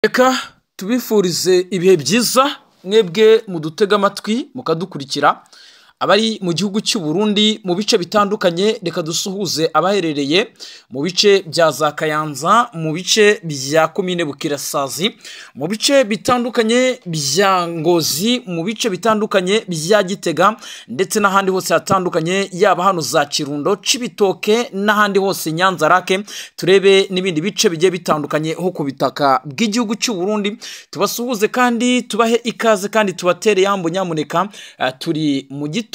Reka tubifurize ibihe byiza mwebwe mudutega amatwi mukadukurikira, abari mu gihugu cy'u Burundi mu bice bitandukanye, reka dusuhuze abaherereye mu bice bya za Kayanza, mu bice bya komine Bukirasazi, mu bice bitandukanye bya Ngozi, mu bice bitandukanye bya Gitega ndetse n'ahandi hose hatandukanye, yaba hano za Kirundo, Cibitoke n'ahandi hose Nyanza Rake, turebe n'ibindi bice bigiye bitandukanye ho ku bitaka bw'igihugu cy'u Burundi. Tubasuhuze kandi tubahe ikaze kandi tubatere yambu nyamuneka. Turi mu gitondo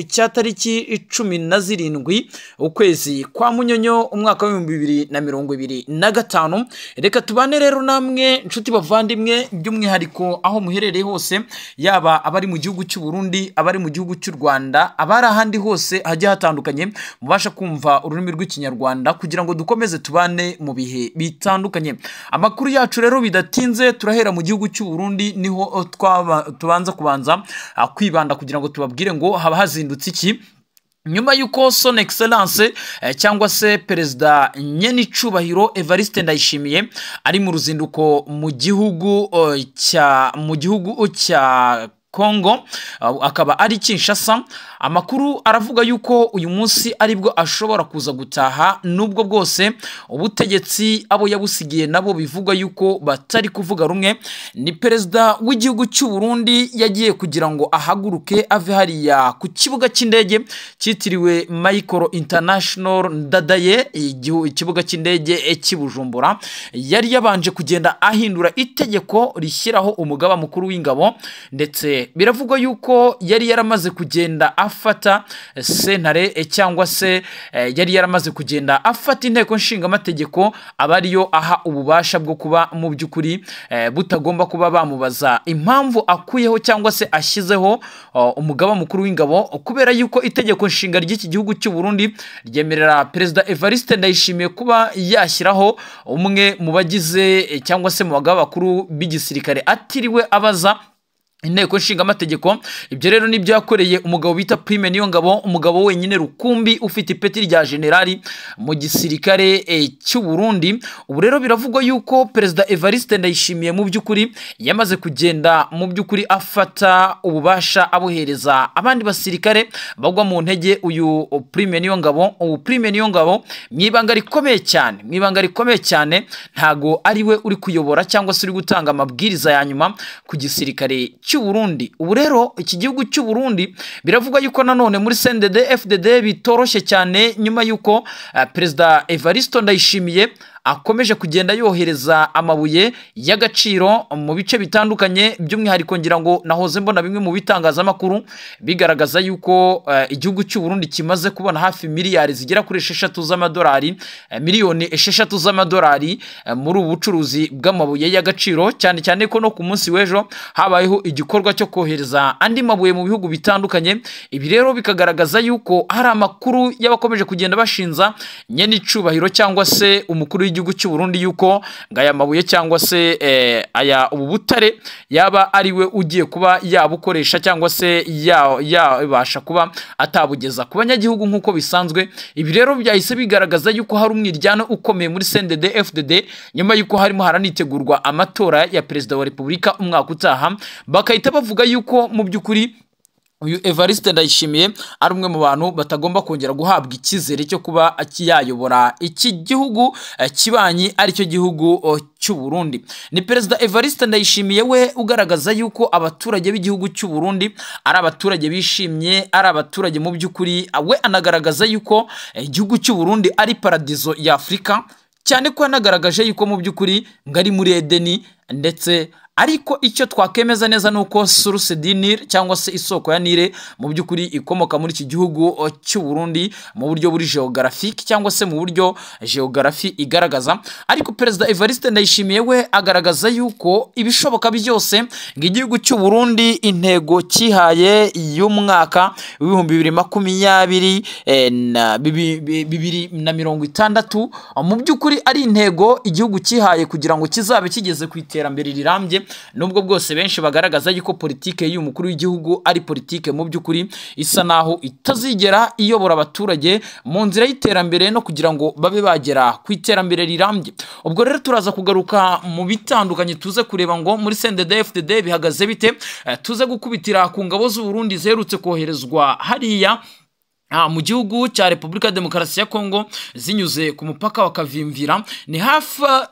cya tariki 17 ukwezi kwa Munyonyo umwaka w'2025. Reka tubane rero namwe nshuti bavandimwe, by'umwihariko aho muherereye hose, yaba abari mu gihugu cy'u Burundi, abari mu gihugu cy'u Rwanda, abari ahandi hose hagiye hatandukanye mubasha kumva ururimi rw'Ikinyarwanda, kugira ngo dukomeze tubane mu bihe bitandukanye. Amakuru yacu rero bidatinze turahera mu gihugu cy'u Burundi, niho tubanza kubanza kwibanda kugira ngo tubabwire ngo haba hazindutse iki nyuma y'uko Son Excellence cyangwa se Perezida Nyenicubahiro Evariste Ndayishimiye ari mu ruzinduko mu gihugu cya Kongo, akaba ari Kinshasa. Amakuru aravuga yuko uyu munsi aribwo ashobora kuza gutaha, nubwo bwose ubutegetsi abo yabusigiye nabo bivuga yuko batari kuvuga rumwe. Ni perezida w'igihugu cy'u Burundi yagiye kugira ngo ahaguruke ave hariya ku kibuga cy'indege cyitiriwe Michael International Ndadaye, ikibuga cy'indege cy'i Bujumbura. Yari yabanje kugenda ahindura itegeko rishyiraho umugaba mukuru w'ingabo, ndetse biravugwa yuko yari yaramaze kugenda afata sentare cyangwa se yari yaramaze kugenda afata inteko nshingamategeko, aba ariyo aha ububasha bwo kuba mu by'ukuri butagomba kuba bamubaza impamvu akuyeho cyangwa se ashyizeho umugaba mukuru w'ingabo, kubera yuko itegeko nshinga ry'iki gihugu cy'u Burundi ryemerera Perezida Evariste Ndayishimiye kuba yashyiraho umwe mu bagize cyangwa se mu bagaba bakuru b'igisirikare atiriwe abaza inteko nshingamategeko. Ibyo rero nibyo yakoreye umugabo bita Prime Niyongabo, umugabo wenyine rukumbi ufite ipeti rya generali mu gisirikare cy'u Burundi. Ubu rero biravugwa yuko Perezida Evariste Ndayishimiye mu by'ukuri yamaze kugenda mu by'ukuri afata ububasha abuhereza abandi basirikare bagwa mu ntege uyu Prime Niyongabo. Ubu Prime Niyongabo mwibanga rikomeye cyane, mwibanga rikomeye cyane, ntago ari we uri kuyobora cyangwa se uri gutanga amabwiriza ya nyuma ku gisirikare cy'u Burundi. Ubu rero iki gihugu cy'u Burundi biravugwa yuko nanone muri CNDD FDD bitoroshye cyane, nyuma yuko Perezida Evariste Ndayishimiye akomeje kugenda yohereza amabuye y'agaciro mu bice bitandukanye, by'umwihariko ngira ngo nahoze mbona bimwe mu bitangazamakuru bigaragaza yuko igihugu cy'u Burundi kimaze kubona hafi miliyari zigera kuri 6 z'amadolari, miliyoni 6 z'amadolari muri ubu bucuruzi bw'amabuye y'agaciro, cyane cyane ko no ku munsi w'ejo habayeho igikorwa cyo kohereza andi mabuye mu bihugu bitandukanye. Ibi rero bikagaragaza yuko hari amakuru y'abakomeje kugenda bashinza Nyenicubahiro cyangwa se umukuru w'igihugu cy'u Burundi yuko ngaya mabuye cyangwa se aya ubu butare yaba ari we ugiye kuba yabukoresha cyangwa se yabasha kuba atabugeza ku banyagihugu nkuko bisanzwe. Ibi rero byahise bigaragaza yuko hari umwiryano ukomeye muri CNDD FDD, nyuma yuko harimo haranitegurwa amatora ya Perezida wa Repubulika umwaka utaha, bakahita bavuga yuko mu by'ukuri uyu Evariste Ndayishimiye ari umwe mu bantu batagomba kongera guhabwa icyizere cyo kuba yayobora iki gihugu kibanyi aricyo gihugu cy'u Burundi. Ni Perezida Evariste Ndayishimiye we ugaragaza yuko abaturage b'igihugu cy'u Burundi ari abaturage bishimye, ari abaturage mu by'ukuri. We anagaragaza yuko igihugu cy'u Burundi ari paradizo ya Afurika, cyane ko yanagaragaje yuko mu by'ukuri ngari muri Edeni, ndetse ariko icyo twakemeza neza nuko source du Nil cyangwa se isoko ya Nile mu by'ukuri ikomoka muri iki gihugu cy'u Burundi mu buryo buri geographique cyangwa se mu buryo geography igaragaza. Ariko Perezida Evariste Ndayishimiye we agaragaza yuko ibishoboka byose ngo igihugu cy'u Burundi intego cyihaye y'umwaka 2020 na 2060 mu by'ukuri ari intego igihugu cyihaye kugira ngo kizabe kigeze ku iterambere rirambye. Nubwo bwose benshi bagaragaza yuko politike y'uyu mukuru w'igihugu ari politike mu by'ukuri isa naho itazigera iyobora abaturage mu nzira y'iterambere no kugira ngo babe bagera ku iterambere rirambye. Ubwo rero turaza kugaruka mu bitandukanye, tuze kureba ngo muri CNDD-FDD bihagaze bite, tuze gukubitira ku ngabo z'u Burundi ziherutse koherezwa hariya mu gihugu cya Repubulika ya Demokarasi ya Kongo zinyuze ku mupaka wa Kavimvira.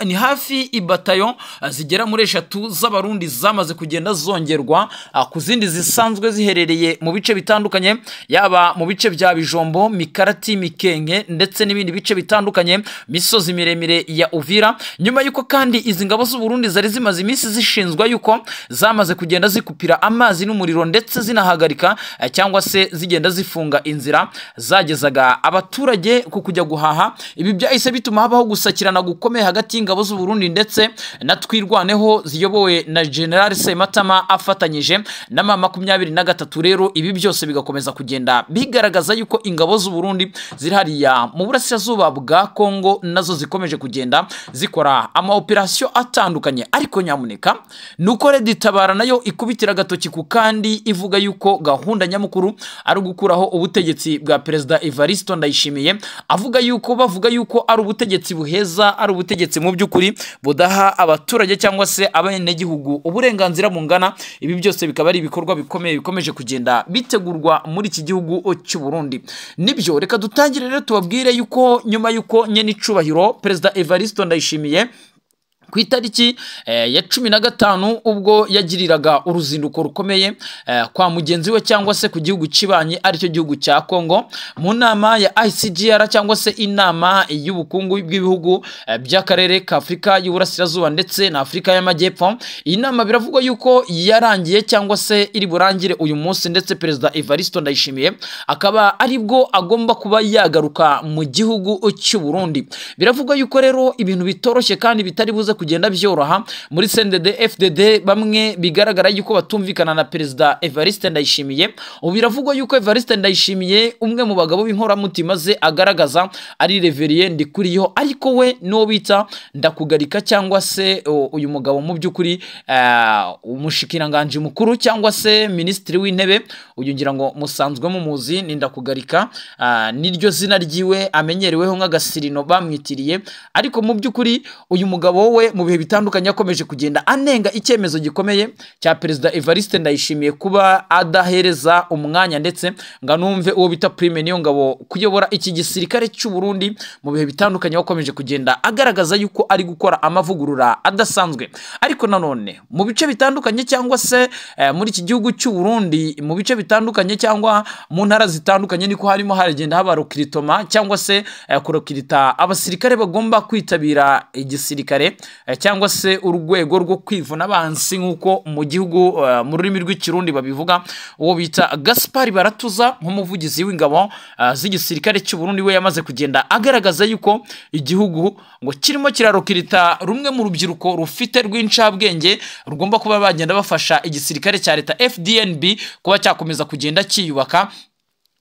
Ni hafi ibatayo zigera muri 3 z'Abarundi zamaze kugenda zongerwa ku zindi zisanzwe ziherereye mu bice bitandukanye, yaba mu bice bya Bijombo, Mikarati, Mikenke ndetse n'ibindi bice bitandukanye, misozi miremire ya Uvira. Nyuma y'uko kandi izi ngabo z'u Burundi zari zimaze iminsi zishinzwa yuko zamaze kugenda zikupira amazi n'umuriro, ndetse zinahagarika cyangwa se zigenda zifunga inzira zagezaga abaturage ku kujya guhaha. Ibi byahise bituma habaho gusakirana gukomeye hagati y'ingabo z'u Burundi ndetse na Twirwaneho ziyobowe na General Sematama afatanyije na M23. Rero ibi byose bigakomeza kugenda bigaragaza yuko ingabo z'u Burundi ziri hariya mu burasirazuba bwa Kongo nazo zikomeje kugenda zikora ama operation atandukanye. Ariko nyamuneka nuko Red Tabara nayo ikubitira agatoki ku kandi, ivuga yuko gahunda nyamukuru ari ugukuraho ubutegetsi bwa Perezida Evariste Ndayishimiye, avuga yuko bavuga yuko ari ubutegetsi buheza, ari ubutegetsi mu by'ukuri budaha abaturage cyangwa se abenegihugu uburenganzira bungana. Ibi byose bikaba ari ibikorwa bikomeye bikomeje kugenda bitegurwa muri iki gihugu cy'u Burundi. Nibyo, reka dutangire rero tubabwire yuko nyuma yuko nyene icubahiro Perezida Evariste Ndayishimiye ku itariki ya 15, ubwo yagiriraga uruzinduko rukomeye kwa mugenzi we cyangwa se ku gihugu kibanyi aricyo gihugu cya Kongo, mu nama ya ICGR cyangwa se inama y'ubukungu bw'ibihugu by'akarere ka Afurika y'Uburasirazuba ndetse na Afurika y'Amajyepfo. Iyi nama biravugwa yuko yarangiye cyangwa se iri burangire uyu munsi, ndetse Perezida Evariste Ndayishimiye akaba aribwo agomba kuba yagaruka mu gihugu cy'u Burundi. Biravugwa yuko rero ibintu bitoroshye kandi bitari buze kugenda byoroha muri CNDD FDD. Bamwe bigaragara yuko batumvikana na Perezida Evariste Ndayishimiye. Ubu biravugwa yuko Evariste Ndayishimiye, umwe mu bagabo b'inkoramutima ze agaragaza ari Reverien Ndikuriyo, ariko we n'uwo bita Ndakugarika cyangwa se uyu mugabo mu by'ukuri umushikiranganje mukuru cyangwa se minisitiri w'intebe, uyu ngira ngo musanzwe mumuzi, ni Ndakugarika, niryo zina ryiwe amenyereweho nk'agasirino bamwitiriye. Ariko mu by'ukuri uyu mugabo we mu bihe bitandukanye yakomeje kugenda anenga icyemezo gikomeye cya Perezida Evariste Ndayishimiye kuba adahereza umwanya ndetse ngo anumve uwo bita Prime Niyongabo kuyobora iki gisirikare cy'u Burundi. Mu bihe bitandukanye wakomeje kugenda agaragaza yuko ari gukora amavugurura adasanzwe. Ariko nanone mu bice bitandukanye cyangwa se muri iki gihugu cy'u Burundi, mu bice bitandukanye cyangwa mu ntara zitandukanye, niko harimo haragenda haba recrutement cyangwa se kurokirita abasirikare bagomba kwitabira igisirikare cyangwa se urwego rwo kwivuna abansi, nk'uko mu gihugu mu rurimi rw'Ikirundi babivuga. Uwo bita Gaspard Baratuza nk'umuvugizi w'ingabo z'igisirikare cy'u Burundi we yamaze kugenda agaragaza yuko igihugu ngo kirimo kirarokirita rumwe mu rubyiruko rufite rw'incabwenge rugomba kuba bagenda bafasha igisirikare cya leta FDNB kuba cyakomeza kugenda cyiyubaka,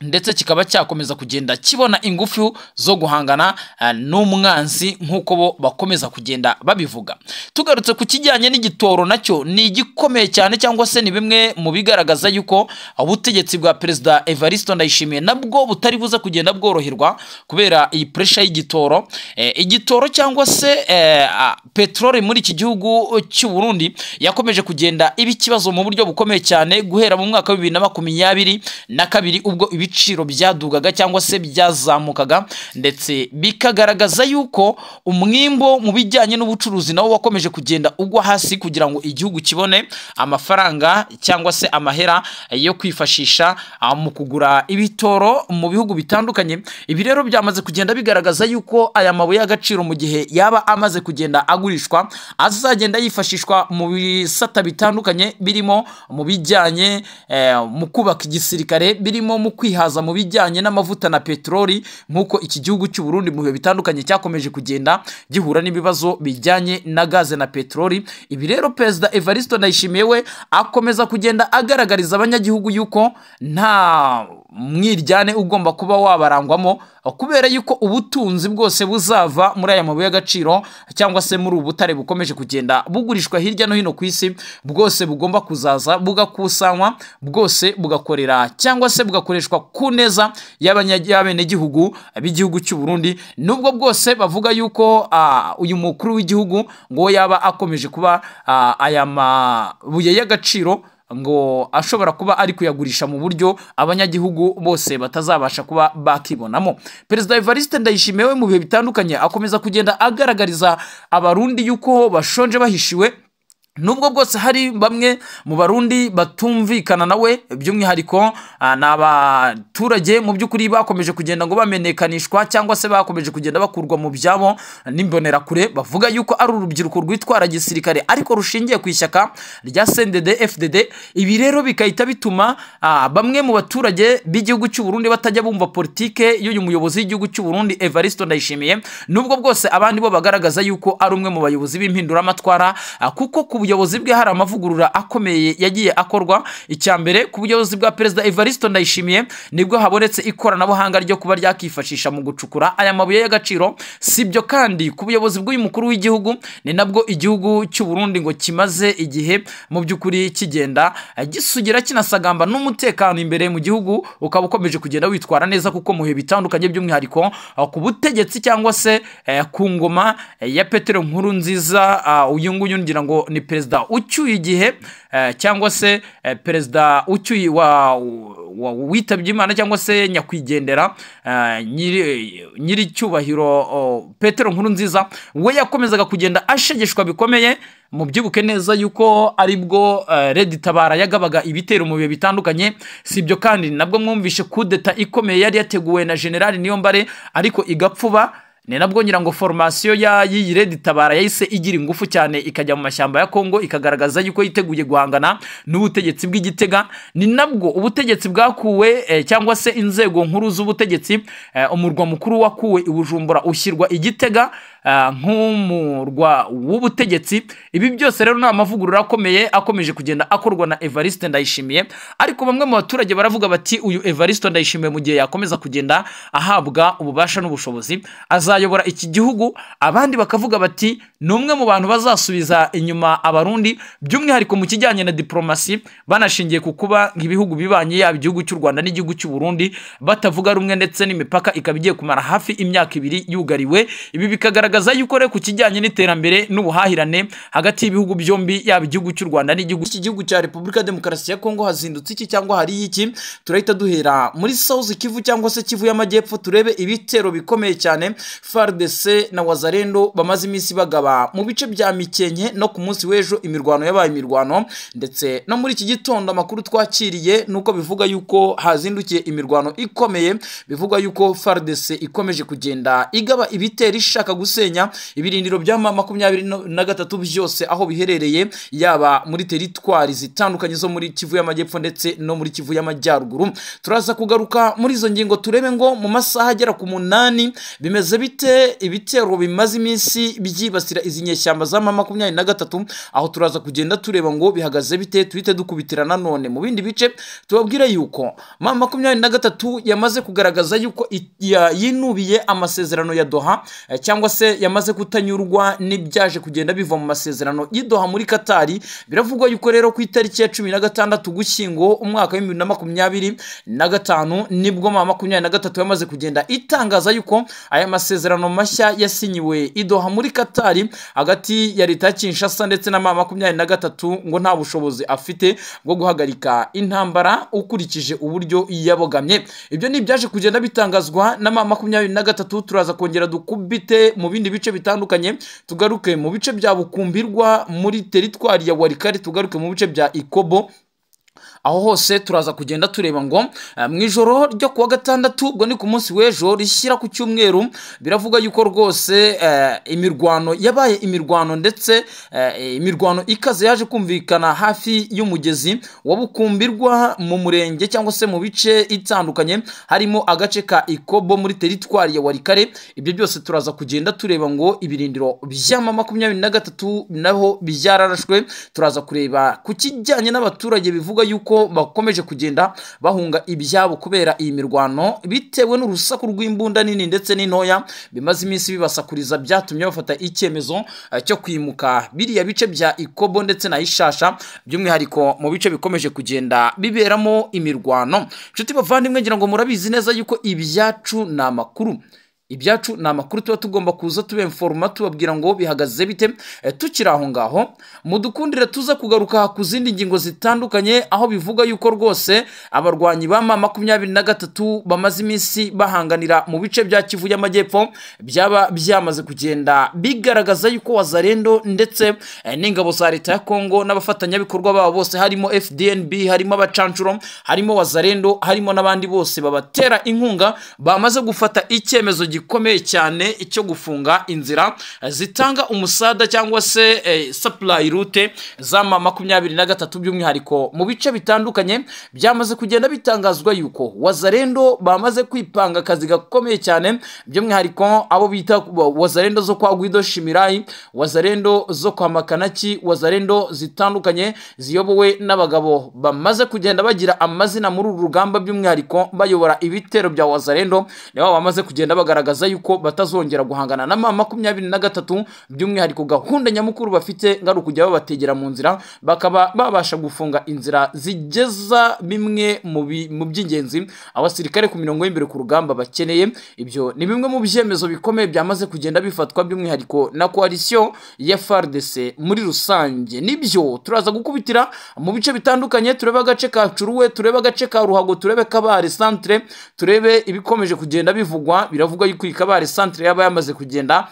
ndetse kikaba cyakomeza kugenda kibona ingufu zo guhangana n'umwanzi nk'uko bo bakomeza kugenda babivuga. Tugarutse ku kijyanye n'igitoro, nacyo ni igikomeye cyane cyangwa se ni bimwe mu bigaragaza yuko ubutegetsi bwa Perezida Evariste Ndayishimiye nabwo butari buze kugenda bworoherwa kubera iyi pressure y'igitoro. Igitoro cyangwa se peteroli muri iki gihugu cy'u Burundi yakomeje kugenda iba ikibazo mu buryo bukomeye cyane guhera mu mwaka wa 2022, ubwo ibiciro byadugaga cyangwa se byazamukaga, ndetse bikagaragaza yuko umwimbo mu bijyanye n'ubucuruzi nawo wakomeje kugenda ugwa hasi kugira ngo igihugu kibone amafaranga cyangwa se amahera yo kwifashisha mu kugura ibitoro mu bihugu bitandukanye. Ibi rero byamaze kugenda bigaragaza yuko aya mabuye y'agaciro, mu gihe yaba amaze kugenda agurishwa, azagenda yifashishwa mu bisata bitandukanye, birimo mu bijyanye mu kubaka igisirikare, birimo mu kwihaza mu bijyanye n'amavuta na peteroli, nk'uko iki gihugu cy'u Burundi mu bihe bitandukanye cyakomeje kugenda gihura n'ibibazo bijyanye na gaze na peteroli. Ibi rero Perezida Evariste Ndayishimiye we akomeza kugenda agaragariza abanyagihugu yuko nta mwiryane ugomba kuba wabarangwamo, kubera yuko ubutunzi bwose buzava muri aya mabuye y'agaciro cyangwa se muri ubu butare bukomeje kugenda bugurishwa hirya no hino ku isi, bwose bugomba kuzaza bugakusanywa, bwose bugakorera cyangwa se bugakoreshwa ku neza y'abenegihugu b'igihugu cy'u Burundi. Nubwo bwose bavuga yuko uyu mukuru w'igihugu ngo yaba akomeje kuba aya mabuye y'agaciro ngo ashobora kuba ari kuyagurisha mu buryo abanyagihugu bose batazabasha kuba bakibonamo. Perezida Evariste Ndayishimiye we mu bihe bitandukanye akomeza kugenda agaragariza Abarundi yuko bashonje bahishiwe, nubwo bwose hari bamwe mu Barundi batumvikana nawe, by'umwihariko ni abaturage mu by'ukuri bakomeje kugenda ngo bamenekanishwa cyangwa se bakomeje kugenda bakurwa mu byabo n'imbonerakure, bavuga yuko ari urubyiruko rwitwara gisirikare ariko rushingiye ku ishyaka rya CNDD FDD. Ibi rero bikahita bituma bamwe mu baturage b'igihugu cy'u Burundi batajya bumva politike y'uyu muyobozi w'igihugu cy'u Burundi Evariste Ndayishimiye, nubwo bwose abandi bo bagaragaza yuko ari umwe mu bayobozi b'impinduramatwara, kuko ku buyobozi bwe hari amavugurura akomeye yagiye akorwa. Icya mbere, ku buyobozi bwa Perezida Evariste Ndayishimiye nibwo habonetse ikoranabuhanga ryo kuba ryakifashisha mu gucukura aya mabuye y'agaciro. Sibyo kandi, ku buyobozi bw'uyu mukuru w'igihugu ni nabwo igihugu cy'u Burundi ngo kimaze igihe mu by'ukuri kigenda gisugira kinasagamba n'umutekano imbere mu gihugu ukaba ukomeje kugenda witwara neza, kuko mu bihe bitandukanye by'umwihariko ku butegetsi cyangwa se ku ngoma ya Petero Nkurunziza, uyu nguyu ngira ngo ni perezida ucyuye igihe cyangwa se perezida ucyuye witabye Imana cyangwa se nyakwigendera nyiri cyubahiro Petero Nkurunziza, we yakomezaga kugenda ashegeshwa bikomeye. Mubyibuke neza yuko aribwo Red Tabara yagabaga ibitero mu bihe bitandukanye. Sibyo kandi, nabwo mwumvishe kudeta ikomeye yari yateguwe na General Niyombare ariko igapfuba. Ni nabwo ngira ngo formation ya y'iyi Red Tabara yahise igira ingufu cyane ikajya mu mashyamba ya Kongo, ikagaragaza yuko yiteguye guhangana n'ubutegetsi bw'Igitega. Ni nabwo ubutegetsi bwakuwe cyangwa se inzego nkuru z'ubutegetsi, umurwa mukuru wakuwe i Bujumbura ushyirwa Igitega nk'umurwa w'ubutegetsi. Ibi byose rero ni amavugurura akomeye akomeje kugenda akorwa na Evariste Ndayishimiye, ariko bamwe mu baturage baravuga bati uyu Evariste Ndayishimiye mu gihe yakomeza kugenda ahabwa ububasha n'ubushobozi azayobora iki gihugu. Abandi bakavuga bati ni umwe mu bantu bazasubiza inyuma Abarundi by'umwihariko mu kijyanye na diplomasi, banashingiye ku kuba ibihugu bibanye yaba igihugu cy'u Rwanda n'igihugu cy'u Burundi batavuga rumwe, ndetse n'imipaka ikaba igiye kumara hafi imyaka 2 yugariwe. Ibi bikagaragaza yuko rero ku kijyanye n'iterambere n'ubuhahirane hagati y'ibihugu byombi yaba igihugu cy'u Rwanda n'igihugu iki gihugu cya Repubulika Demokarasi ya Kongo hazindutse iki cyangwa hari iki. Turahita duhera muri South Kivu cyangwa se Kivu y'Amajyepfo, turebe ibitero bikomeye cyane FARDC na Wazalendo bamaze iminsi bagaba mu bice bya Mikenke. No ku munsi w'ejo imirwano yabaye imirwano, ndetse no muri iki gitondo amakuru twakiriye nuko bivuga yuko hazindukiye imirwano ikomeye, bivuga yuko FARDC ikomeje kugenda igaba ibitero ishaka gusenya ibirindiro bya M23 byose aho biherereye, yaba muri teritwari zitandukanye zo muri Kivu y'Amajyepfo ndetse no muri Kivu y'Amajyaruguru. Turaza kugaruka muri izo ngingo turebe ngo mu masaha agera ku 8 bimeze bite ibitero bimaze iminsi byibasira izi nyeshyamba za M23, aho turaza kugenda tureba ngo bihagaze bite, tuhite dukubitira nanone mu bindi bice. Tubabwira yuko M23 yamaze kugaragaza yuko yinubiye amasezerano ya Doha cyangwa se yamaze kutanyurwa n'ibyaje kugenda biva mu masezerano y'Doha muri Katari. Biravugwa yuko rero ku itariki ya 16 Ugushyingo umwaka wa 2025 nibwo M23 yamaze kugenda itangaza yuko aya masezerano mashya yasinyiwe i Doha muri Katari hagati ya leta ya Kinshasa ndetse na M23 ngo nta bushobozi afite bwo guhagarika intambara ukurikije uburyo yabogamye. Ibyo ni byaje kugenda bitangazwa na M23. Turaza kongera dukubite mu bindi bice bitandukanye, tugaruke mu bice bya Bukumbirwa muri teritwari ya Walikari, tugaruke mu bice bya Ikobo. Aho hose turaza kugenda tureba ngo mu ijoro ryo kuwa gatandatu, ubwo ni ku munsi w'ejo rishyira ku cyumweru, biravuga yuko rwose imirwano yabaye imirwano, ndetse imirwano ikaze yaje kumvikana hafi y'umugezi wa Bukumbirwa mu murenge cyangwa se mu bice itandukanye harimo agace ka Ikobo muri teritwari ya Walikare. Ibyo byose turaza kugenda tureba ngo ibirindiro bya M23 naho byararashwe. Turaza kureba ku kijyanye n'abaturage bivuga yuko yuko bakomeje kugenda bahunga ibyabo kubera iyi mirwano, bitewe n'urusaku rw'imbunda nini ndetse n'intoya bimaze iminsi bibasakuriza, byatumye bafata icyemezo cyo kwimuka biriya bice bya Ikobo ndetse na Ishasha, by'umwihariko mu bice bikomeje kugenda biberamo imirwano. Nshuti bavandimwe, ngira ngo murabizi neza yuko ibyacu ni amakuru. Ibyacu ni amakuru tuba tugomba kuza tubenforoma, tubabwira ngo bihagaze bite. Tukiri aho ngaho, mudukundire tuza kugaruka ku zindi ngingo zitandukanye, aho bivuga yuko rwose abarwanyi ba M23 bamaze iminsi bahanganira mu bice bya Kivu y'Amajyepfo, byaba byamaze kugenda bigaragaza yuko Wazalendo ndetse n'ingabo za leta ya Kongo n'abafatanyabikorwa babo bose, harimo FDNB, harimo abacancuro, harimo Wazalendo, harimo n'abandi bose babatera inkunga, bamaze gufata icyemezo gikomeye cyane cyo gufunga inzira zitanga umusada cyangwa se supply route za M23, by'umwihariko mu bice bitandukanye. Byamaze kugenda bitangazwa yuko Wazalendo bamaze kwipanga akazi gakomeye cyane, by'umwihariko abo bita Wazalendo zo kwa Guido Shimirai, Wazalendo zo kwa Makanaki, Wazalendo zitandukanye ziyobowe n'abagabo bamaze kugenda bagira amazina muri uru rugamba, by'umwihariko bayobora ibitero bya Wazalendo, nibo bamaze kugenda bagaragaza yuko batazongera guhangana na M23, by'umwihariko gahunda nyamukuru bafite ngaru kujya babategera mu nzira, bakaba babasha gufunga inzira zigeza bimwe mu by'ingenzi abasirikare ku mirongo y'imbere ku rugamba bakeneye. Ibyo ni bimwe mu byemezo bikomeye byamaze kugenda bifatwa by'umwihariko na coalition ya FARDC muri rusange. Nibyo turaza gukubitira mu bice bitandukanye, turebe agace ka Curuwe, turebe agace ka Ruhago, turebe Kabare centre, turebe ibikomeje kugenda bivugwa. Biravugwa yuko Kabare centre yaba yamaze kugenda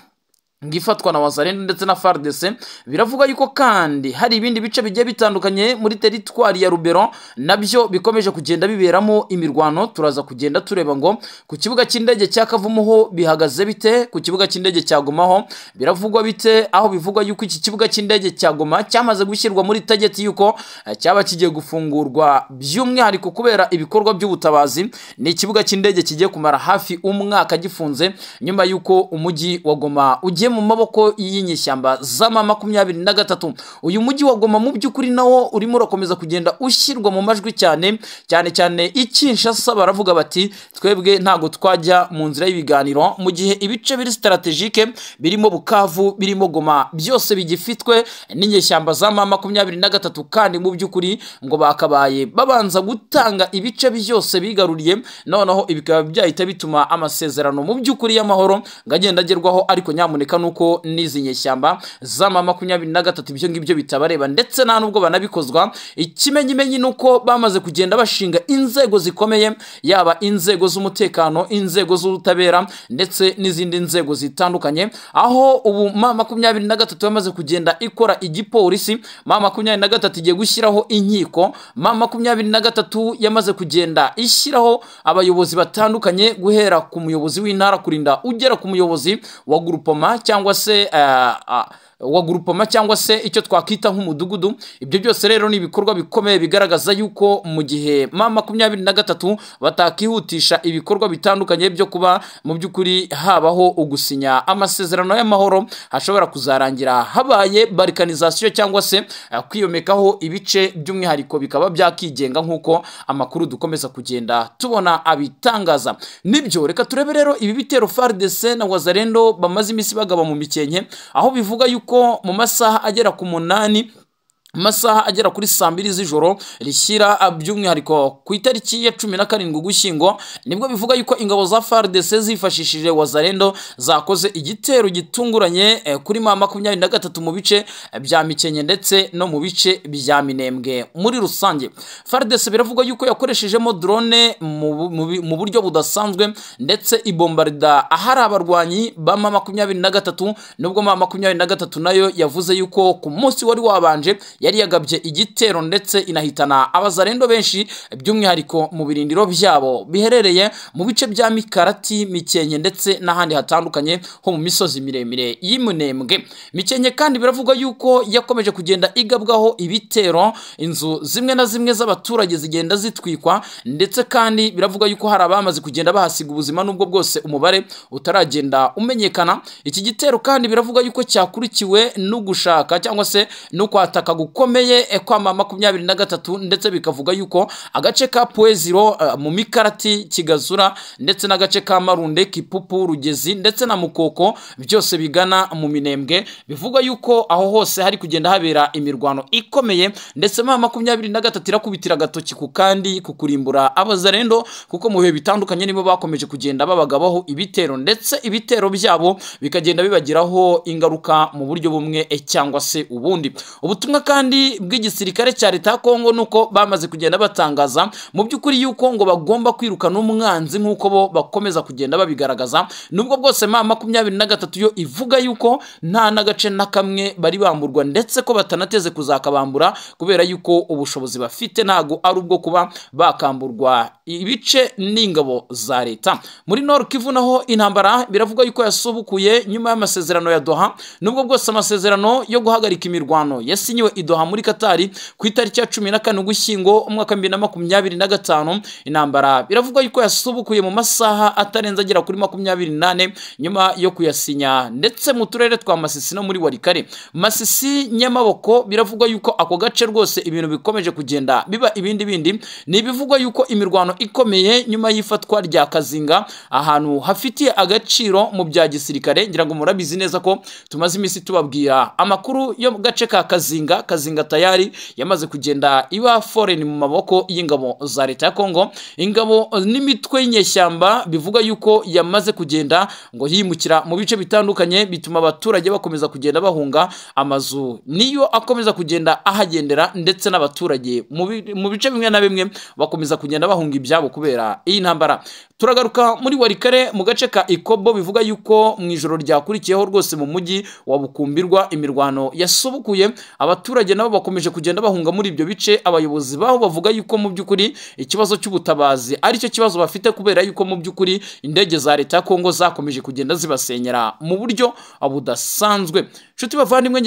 ngifatwa na Wazalendo ndetse na FARDC. Biravuga yuko kandi hari ibindi bice bigiye bitandukanye muri teritwari ya Rubero nabyo bikomeje kugenda biberamo imirwano. Turaza kugenda tureba ngo ku kibuga cy'indege cya Kavumu ho bihagaze bite, ku kibuga cy'indege cya Goma ho biravugwa bite, aho bivugwa yuko iki kibuga cy'indege cya Goma cyamaze gushyirwa muri target yuko cyaba kigiye gufungurwa by'umwihariko kubera ibikorwa by'ubutabazi. Ni ikibuga cy'indege kigiye kumara hafi umwaka gifunze nyuma yuko umujyi wa Goma ugiye mu maboko y'inyeshyamba za M23. Uyu mujyi wa Goma mu by'ukuri nawo urimo urakomeza kugenda ushyirwa mu majwi cyane cyane cyane i Kinshasa. Baravuga bati twebwe ntago twajya mu nzira y'ibiganiro mu gihe ibice biri strategique birimo Bukavu, birimo Goma, byose bigifitwe n'inyeshyamba za M23, kandi mu by'ukuri ngo bakabaye babanza gutanga ibice byose bigaruriye, noneho ibikaba byahita bituma amasezerano mu by'ukuri y'amahoro ngagenda agerwaho. Ariko nyamuneka nuko n'izi nyeshyamba za M23 ibyo ngibyo bitabareba, ndetse nta nubwo banabikozwa. Ikimenyimenyi nuko bamaze kugenda bashinga inzego zikomeye, yaba inzego z'umutekano, inzego z'ubutabera ndetse n'izindi nzego zitandukanye, aho ubu M23 yamaze kugenda ikora igipolisi, M23 igiye gushyiraho inkiko, M23 yamaze kugenda ishyiraho abayobozi batandukanye, guhera ku muyobozi w'intara kurinda ugera ku muyobozi wa groupement cyangwa se wa groupement cyangwa se icyo twakita nk'umudugudu. Ibyo byose rero ni ibikorwa bikomeye bigaragaza yuko mu gihe M23 batakihutisha ibikorwa bitandukanye byo kuba mu by'ukuri habaho ugusinya amasezerano y'amahoro, hashobora kuzarangira habaye balkanisation cyangwa se kwiyomekaho ibice by'umwihariko bikaba byakigenga, nkuko amakuru dukomeza kugenda tubona abitangaza. Nibyo, reka turebe rero ibi bitero FARDC na Wazalendo bamaze iminsi bagaba mu Mikenke, aho bivuga yuko mu masaha agera ku 8, masaha agera kuri saa 2 z'ijoro rishyira by'umwihariko ku itariki ya 17 Ugushyingo, nibwo bivuga yuko ingabo za FARDC zifashishije Wazalendo zakoze igitero gitunguranye kuri M23 mu bice bya Mikenke ndetse no mu bice bya Minembwe muri rusange. FARDC biravuga yuko yakoreshejemo drone mu buryo budasanzwe ndetse ibombarda ahari abarwanyi ba M23, nubwo M23 nayo yavuze yuko ku munsi wari wabanje yari yagabye igitero ndetse inahitana abazarendo benshi by'umwihariko mu birindiro byabo biherereye mu bice bya Mikarati, Mikenke ndetse n'ahandi hatandukanye ho mu misozi miremire y'Imunembwe. Mikenke kandi biravugwa yuko yakomeje kugenda igabwaho ibitero, inzu zimwe na zimwe z'abaturage zigenda zitwikwa, ndetse kandi biravugwa yuko hari abamaze kugenda bahasiga ubuzima nubwo bwose umubare utaragenda umenyekana. Iki gitero kandi biravugwa yuko cyakurikiwe no gushaka cyangwa se no kwataka Gukomeye kwa M23, ndetse bikavuga yuko agace ka Pweziro mu Mikarati, Kigazura ndetse n'agace ka Marunde, Kipupu, Rugezi ndetse na Mukoko byose bigana mu Minembwe, bivugwa yuko aho hose hari kugenda habera imirwano ikomeye, ndetse M23 irakubitira agatoki ku kandi kukurimbura abazarendo, kuko mu bihe bitandukanye nibo bakomeje kugenda babagabaho ibitero, ndetse ibitero byabo bikagenda bibagiraho ingaruka mu buryo bumwe cyangwa se ubundi. Ubutumwa kandi bw'igisirikare cya leta ya Kongo nuko bamaze kugenda batangaza mu by'ukuri yuko ngo bagomba kwirukana umwanzi nkuko bo bakomeza kugenda babigaragaza, nubwo bwose M23 yo ivuga yuko nta nagace na kamwe bari bamburwa, ndetse ko batanateze kuzakabambura kubera yuko ubushobozi bafite ntago ari ubwo kuba bakamburwa ibice n'ingabo za leta. Muri Nord Kivu naho intambara biravuga yuko yasubukuye nyuma y'amasezerano ya Doha, nubwo bwose amasezerano yo guhagarika imirwano yasinyiwe i Doha muri Katari ku itariki ya 14 Ugushyingo umwaka 2025, intambara biravuga yuko yasubukuye mu masaha atarenze agera kuri 24 nyuma yo kuyasinya, ndetse mu turere twa Masisi no muri Walikare. Masisi, Nyamaboko, biravugwa yuko ako gace rwose ibintu bikomeje kugenda biba ibindi bindi. Ni bivugwa yuko imirwano ikomeye nyuma y'ifatwa rya Kazinga, ahantu hafitiye agaciro mu bya gisirikare. Ngira ngo murabizi neza ko tumaze iminsi tubabwira amakuru yo mu gace ka Kazinga. Kazinga tayari yamaze kugenda iba foreign mu maboko y'ingabo za leta ya Kongo, ingabo n'imitwe y'inyeshyamba bivuga yuko yamaze kugenda ngo yimukira mu bice bitandukanye, bituma abaturage bakomeza kugenda bahunga amazu niyo akomeza kugenda ahagendera, ndetse n'abaturage mu bice bimwe na bimwe bakomeza kugenda bahunga ibyabo kubera iyi ntambara. Turagaruka muri Walikare mu gace ka Ikobo, bivuga yuko mu ijoro ryakurikiyeho rwose mu mujyi wa Bukumbirwa imirwano yasubukuye, abaturage nabo bakomeje kugenda bahunga muri ibyo bice. Abayobozi baho bavuga yuko mu by'ukuri ikibazo cy'ubutabazi ari cyo kibazo bafite, kubera yuko mu by'ukuri indege za leta ya Kongo zakomeje kugenda zibasenyera mu buryo budasanzwe. Nshuti bavandimwe,